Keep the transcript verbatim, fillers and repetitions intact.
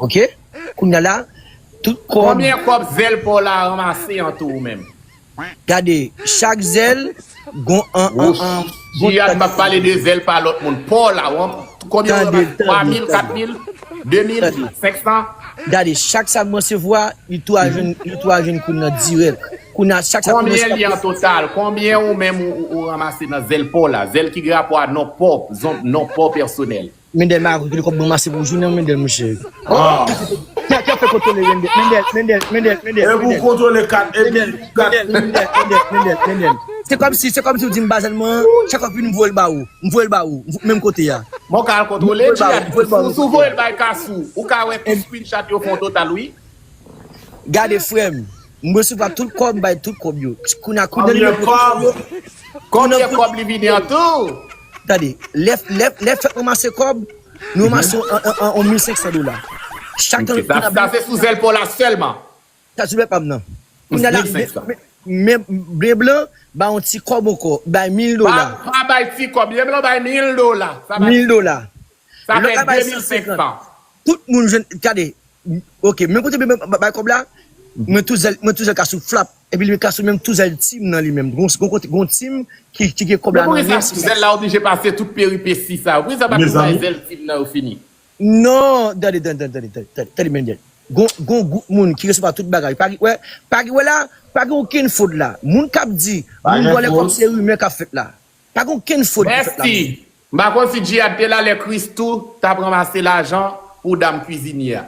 Ok? Kounye a la, tout kòb. Konbyen kòb zèl pa w la ranmase an tou ou menm? Gade, chak zèl gon an an an. Jiyad m ap pale de zèl pa lòt moun. Pa w la, w an- konbyen w ranmase? Twa mil, kat mil, de mil, senk san? Gade, chak sa m resevwa, li tou a jwenn, li tou a jwenn kounye a dirèk. Kounye a chak sa m Konbyen li an total? Konbyen ou menm ou, ou, ou ranmase nan zèl pa w la? Zèl ki gen rapò a non pa w, zon- non pa w pèsonèl. Mendel, ma kote kòb mwen ranmase pou jounen an, Mendel, monchè. Ki ki ap fè kontwole Mendel, Mendel, Mendel, Mendel, Mendel. E pou kontwole kat, epi Mendel, Mendel, Mendel, Mendel, Mendel, Mendel. Se kòmsi, se kòmsi w di m ba zèl mwen, chak fwa m vin m voye l ba ou. M voye l ba ou. Menm kote a. Mwen ka al kontwole, Jiyad. Si w voye l bay Kasou, ou ka wè tout screenshot yo fè yon total, wi. Gade, frè m, m resevwa tout kòb, m bay tout kòb yo. Kounye a, kounye a, li Konbyen kòb? Konbyen kòb li vini an tou? Tande, lè, lè, lè fèt ranmase kòb, nou ranmase yon, yon, yon, yon mil senk san dola. Chak tan. Sa, sa se sou zèl pa w la sèlman. Sa sou lè pa m nan. Kounye a la, Mil senk san. Men, men, men byen blan, ba yon ti kòb ankò, bay mil dola. Pa, pa bay ti kòb, byen blan bay mil dola. Sa bay- Mil dola. Sa Lòt la fè bay de mil san senkant. senk san. Tout moun jwenn, gade, ok, men kote byen blan bay kòb la, men tout zèl, men tout zèl Kasou flap. Epi li Kasou menm tout zèl Tim nan li menm. Gon, gon kote, gon Tim ki, ki gen kòb la Men nan poukisa men. Zèl la oblije pase tout peripesi sa? Poukisa pa tou bay zèl Tim nan yo fini? Non, tande, tande, tande, tande, tande, tande, Mendel. Gon, gon gwoup moun ki resevwa tout bagay. Pa gen, wè, pa gen, wè la, pa gen okenn fwod la. Moun k ap di, moun vòlè kòb, se rimè k ap fèt la. Pa gen okenn fwod ki fèt la. Mèsi. M pa konn si Jiyad te la lè Christoo t ap ranmase lajan pou dam kwizinye a.